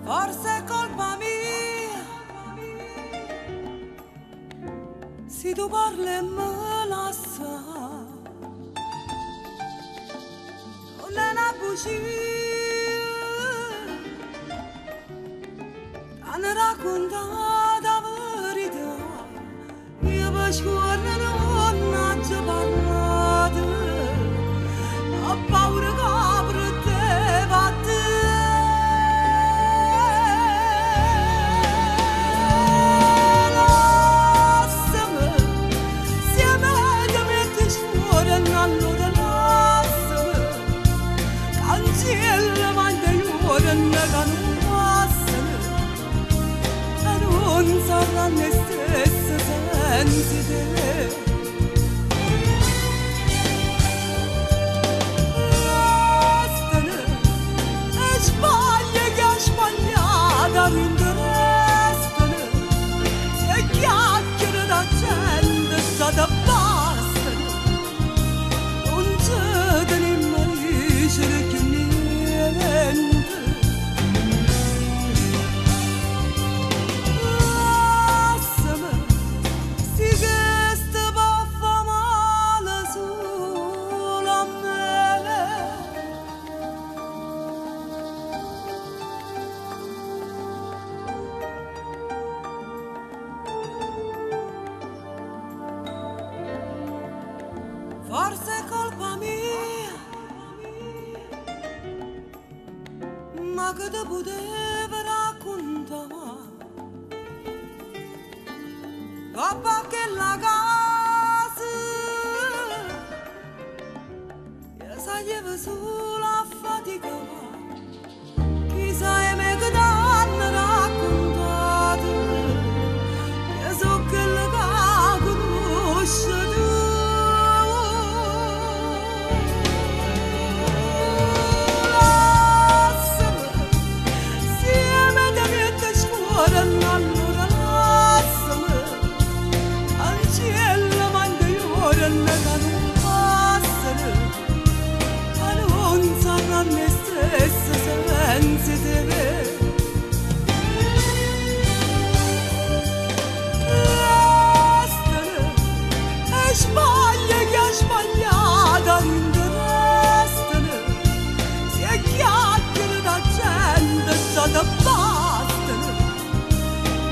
Forse è colpa mia si tu parli e me lassa. Nun è na bugia, t'hanno raccontato 'a verità. Io pe scuorno nun aggio parlato, p' paura ca perdevo a te. Lassame, si me te miette scuorno allora lassame, canciellame 'int' 'e juorne ca nun passano e nun sarranno 'e stesse senza 'e te. Restano 'e sbaglie che ha sbagliato 'a dint' restano 'e chiacchiere d' 'a gente già te bastano nun ce tenimmo 'a dicere cchiù niente. Lassame, si chesto po' fa male sulo a me. Forse è colpa mia, ma che te putevo raccuntà? Ngopp' a chella casa io saglievo sulo a faticà. Chissà 'e me che t'hanno raccontato, io so' chella ca cunusce tu. Lassame, si me te miette scuorno allora lassame, canciellame 'int' 'e juorne ca nun passano e nun sarranno 'e stesse senza 'e te. Restano 'e sbaglie che ha sbagliato 'a dint' restano si 'e chiacchiere d' 'a gente già te bastano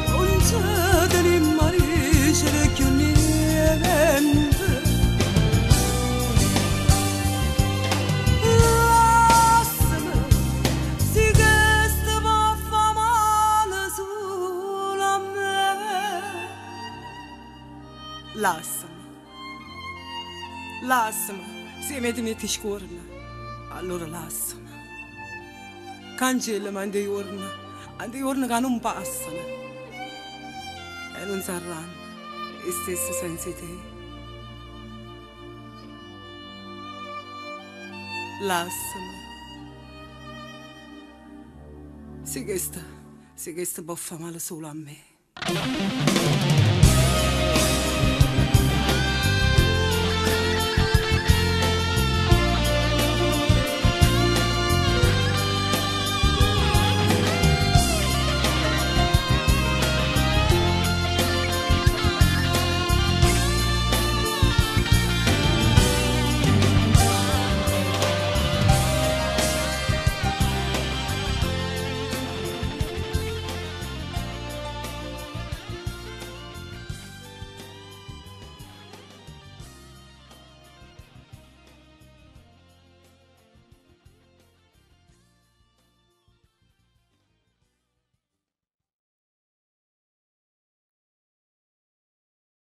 nun ce tenimmo 'a dicere cchiù niente. Lassame, si chesto po' fa male sulo a me. Lassame, lassame, si me te miette scuorno, allora lassame. Canciellame 'int' 'e juorne, 'int' 'e juorne ca nun passano e nun sarranno 'e stesse senza 'e te. Lassame, si chesto, si chesto po' fa male sulo a me.